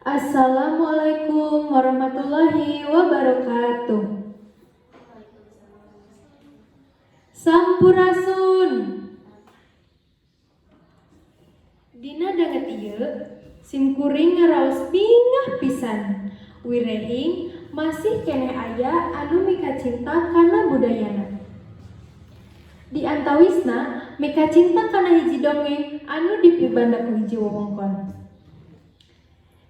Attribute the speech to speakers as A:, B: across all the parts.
A: Assalamualaikum warahmatullahi wabarakatuh. Sampurasun. Dina danget ieu sim kuring ngaraos bingah pisan. Wirehing masih keneh aya anu mikacinta kana budayana. Di antawisna mikacinta kana hiji dongeng anu dipibanda ku hiji wewengkon.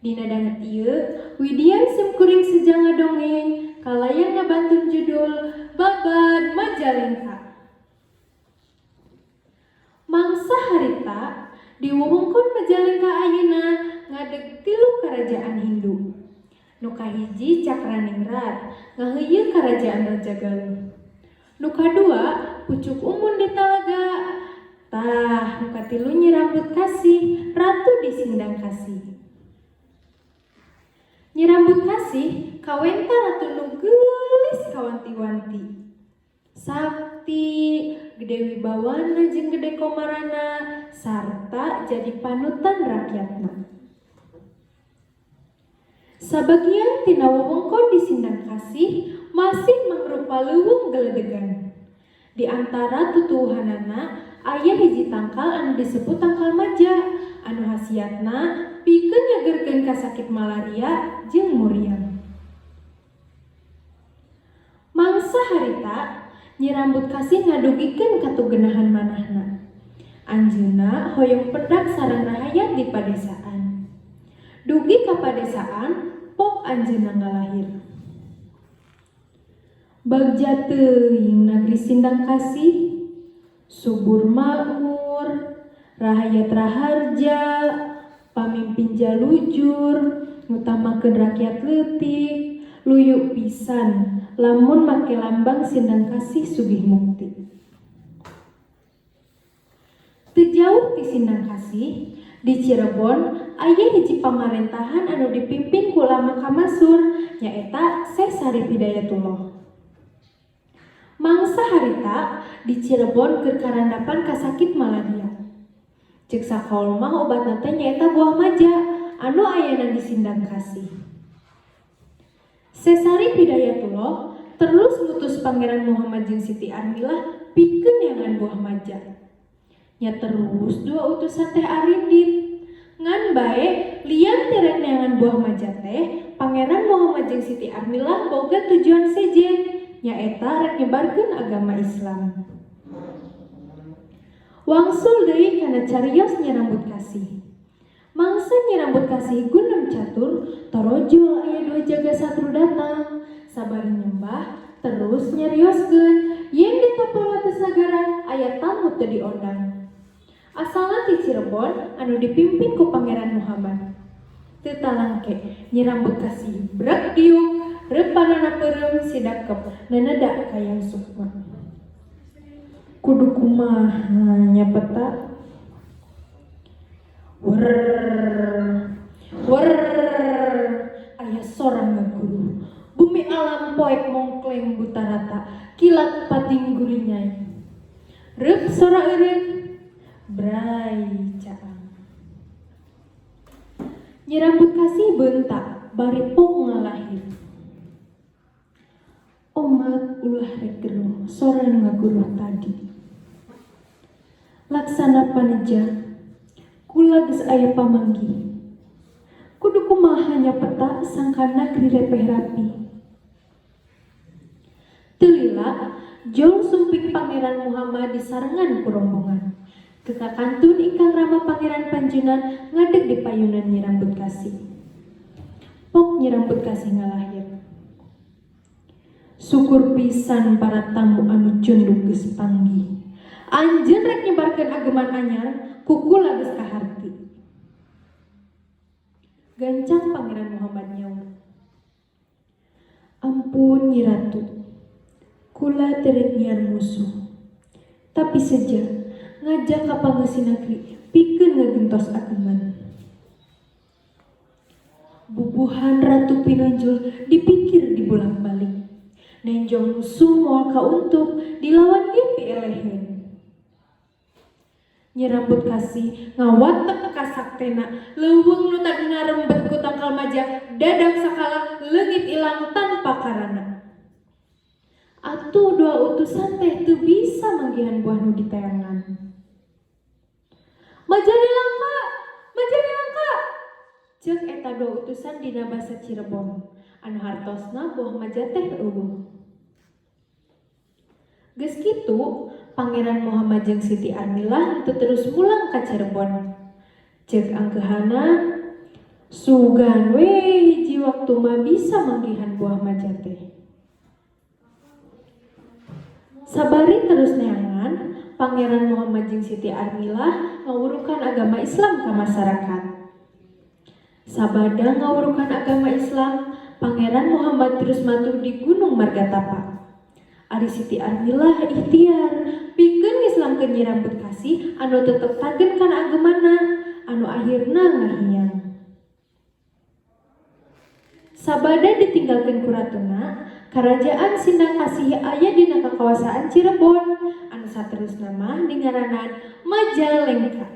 A: Dina danget ieu widian sim kuring seja ngadongeng kalayan ngabantun judul Babad Majalengka. Mangsa harita di wewengkon Majalengka ayeuna ngadeg tilu karajaan Hindu. Nu kahiji Cakraningrat ngaheuyeung karajaan Raja Galuh. Nu kadua Pucuk Umun di Talaga. Tah nu katilu Nyi Rambut Kasih ratu di Sindang Kasih. Nyi Rambut Kasih kawentar ratu nu geulis kawanti-wanti. Sakti, gede wibawana jeung gede komarana sarta jadi panutan rakyatna. Sabagian tina wewengkon di Sindang Kasih masih mangrupa leuweung geledegan. Di antara tutuwuhanana aya hiji tangkal anu disebut tangkal maja anu hasiatna pikeun nyegerkeun kasakit malaria jeung muriang. Mangsa harita Nyi Rambut Kasih ngadugikeun katugenahan manahna. Anjeunna hoyong pedak sareng rahayat di padesaan. Dugi ka padesaan pok anjeunna ngalahir. Bagja teuing nagri Sindang Kasih, subur makmur, rahayat raharja, pamimpin jalujur, ngutamakeun rakyat leutik, luyu pisan lamun make lambang Sindang Kasih sugih mukti. Teu jauh ti Sindang Kasih, di Cirebon aya hiji pamarentahan anu dipimpin ku ulama kamasur nyaeta Syekh Syarif Hidayatullah. Mangsa harita di Cirebon keur karandapan kasakit malaria. Ceuk sakaol mah obatna teh nyaeta buah maja anu ayana di Sindang Kasih. Syekh Syarif Hidayatullah terus ngutus Pangeran Muhammad jeung Siti Armilah pikeun neangan buah maja. Nya terus dua utusan teh arindit. Ngan bae lian ti rek neangan buah maja teh, Pangeran Muhammad jeung Siti Armilah boga tujuan sejen, nyaeta rek nyebarkeun agama Islam. Wangsul deui kana carios Nyi Rambut Kasih. Mangsa Nyi Rambut Kasih gunem catur, torojol aya dua jaga satru datang. Sabari nyembah terus nyarioskeun yen di tapal wates nagara aya tamu teu diondang. Asalna ti Cirebon anu dipimpin ku Pangeran Muhammad. Teu talangke Nyi Rambut Kasih brek diuk, reupanana peureum sidakep neneda kayang sukma. Kudu kumaha nya peta? Werr, werr, aya sora ngaguruh. Bumi alam poek mongkleng buta rata, kilat pating gurinyai. Reup sora eureun, bray caang. Nyi Rambut Kasih beunta bari pok ngalahir. Omat ulah rek geruh sora nu ngaguruh tadi. Laksana paneja, kula geus aya pamanggih. Kudu kumaha nya peta sangkan nagri repeh rapi. Teu lila, jol sumping Pangeran Muhammad disarengan ku rombongan. Kakantun ingkang rama Pangeran Panjunan ngadeg di payunan Nyi Rambut Kasih. Pok Nyi Rambut Kasih ngalahir. Syukur pisan para tamu anu cunduk geus panggih. Anjeun rek nyebarkeun ageman anyar, ku kula geus kaharti. Gancang Pangeran Muhammad nyaur. Ampun Nyi Ratu, kula teu rek nyiar musuh. Tapi seja ngajak ka pangeusi nagri pikeun ngagentos ageman. Bubuhan Ratu Pinonjol dipikir dibulak-balik. Nenjong musuh moal kauntung dilawan ge pieleheun. Nyi Rambut Kasih ngawatep kasaktena, leuweung nu tadina rembet ku tangkal maja dadak sakala leungit ilang tanpa karana. Atuh dua utusan teh teu bisa manggihan buah nu diteangan. "Majane langka, majane langka," ceuk eta dua utusan dina basa Cirebon, anu hartosna buah maja teh euweuh. Geus kitu, Pangeran Muhammad jeung Siti Armilah teu terus mulang ka Cirebon. Ceuk angkeuhana, sugan we hiji waktu mah bisa manggihan buah maja teh. Sabari terus neangan, Pangeran Muhammad jeung Siti Armilah ngawurukan agama Islam ka masyarakat. Sabada ngawurukan agama Islam, Pangeran Muhammad terus matuh di Gunung Margatapa. Ari Siti Armilah ikhtiar pikeun ngislamkeun Nyi Rambut Kasih anu tetep tagen kana agemana, anu akhirna ngahiang. Sabada ditinggalkeun ku ratuna, Karajaan Sindang Kasih aya dina kakawasaan Cirebon anu saterusna mah dingaranan Majalengka.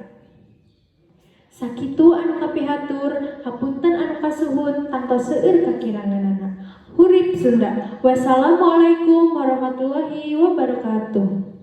A: Sakitu anu kapihatur, hapunten anu kasuhun, tangtos seueur kakiranganana. Hurip Sunda. Wassalamualaikum warahmatullahi wabarakatuh.